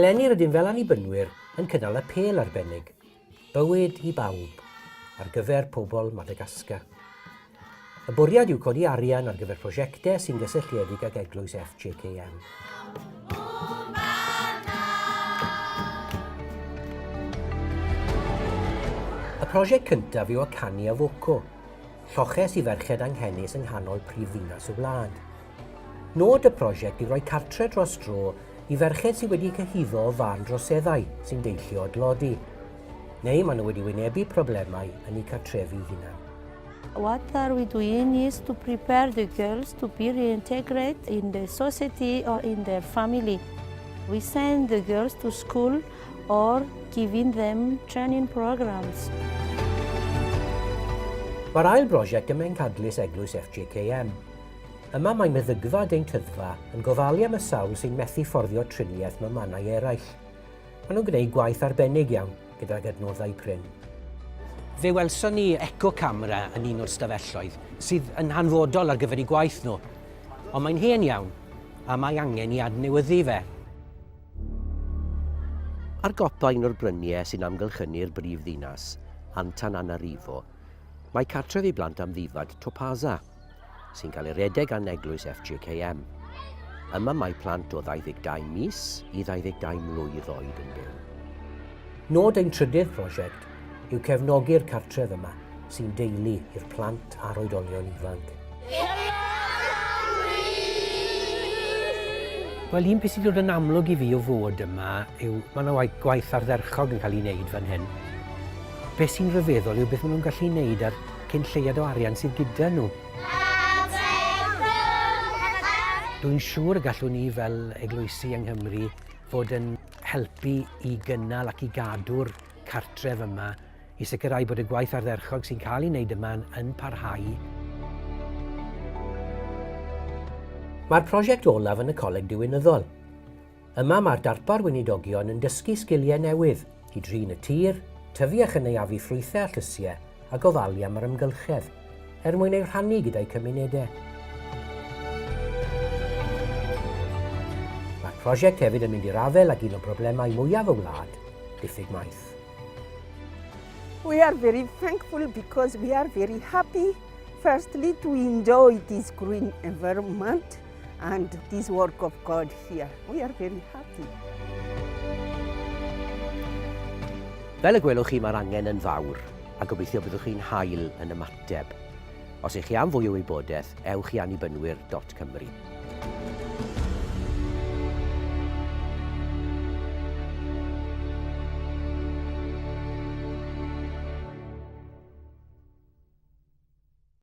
Eleni rydym fel Annibynwyr yn cynnal apêl arbennig, Bywyd i Bawb, ar gyfer pobl Madagascar. Y bwriad yw codi arian ar gyfer prosiectau sy'n gysylltiedig ag eglwys FJKM. Y prosiect cyntaf yw Akani Avoko, lloches i ferched anghenus yng nghanol prifddinas y wlad. Nod y prosiect yw rhoi cartre dros dro i ferched sydd wedi cyhuddo o fân droseddau sy'n deillio o dlodi, neu maen nhw wedi wynebu problemau yn eu cartrefi hunan. What are we doing is to prepare the girls to be reintegrated in the society or in their family. We send the girls to school or giving them training programs. Mae'r ail brosiect ym mhencadlys Eglwys FJKM. Yma mae meddygfa deintyddfa yn gofalu am y sawl sy'n methu fforddio triniaeth mewn mannau eraill. Maen nhw'n gwneud gwaith arbennig iawn gydag adnoddau prin. Fe welson ni eco camera yn un o'r stafelloedd, sydd yn hanfodol ar gyfer eu gwaith nhw. Ond mae'n hen iawn, a mae angen i adnewyddu fe. Ar gopa un o'r bryniau sy'n amgylchynu'r brif ddinas, Antananarivo, mae cartref i blant amddifad Topaza. sy'n cael ei redeg gan Eglwys FJKM. Yma mae plant o 22 mis i 22 mlwydd oed yn byw. Nod ein trydydd prosiect yw cefnogi'r cartref yma sy'n deulu i'r plant a'r oedolion ifanc. Wel, un peth sy'n dod yn amlwg i fi o fod yma yw mae yna gwaith ardderchog yn cael ei wneud fan hyn. Beth sy'n rhyfeddol yw beth maen nhw'n gallu wneud ar cyn lleied o arian sydd gyda nhw. Dwi'n siŵr y gallwn ni fel eglwysi yng Nghymru fod yn helpu i gynnal ac i gadw'r cartref yma i sicrhau bod y gwaith ardderchog sy'n cael ei wneud yma yn parhau. Mae'r prosiect olaf yn y Coleg Diwinyddol. Yma mae'r darpar weinidogion yn dysgu sgiliau newydd i drin y tir, tyfu a chynaeafu ffrwythau a llysiau a gofalu am yr amgylchedd, er mwyn eu rhannu gyda'u cymunedau. Mae'r prosiect hefyd yn mynd i'r afael ag un o broblemau mwyaf y wlad, diffyg maeth. We are very thankful because we are very happy, firstly, to enjoy this green environment and this work of God here. We are very happy. Fel y gwelwch chi mae'r angen yn fawr a gobeithio byddwch chi'n hael yn ymateb. Os ych chi am fwy o wybodaeth, ewch i annibynwyr.cymru.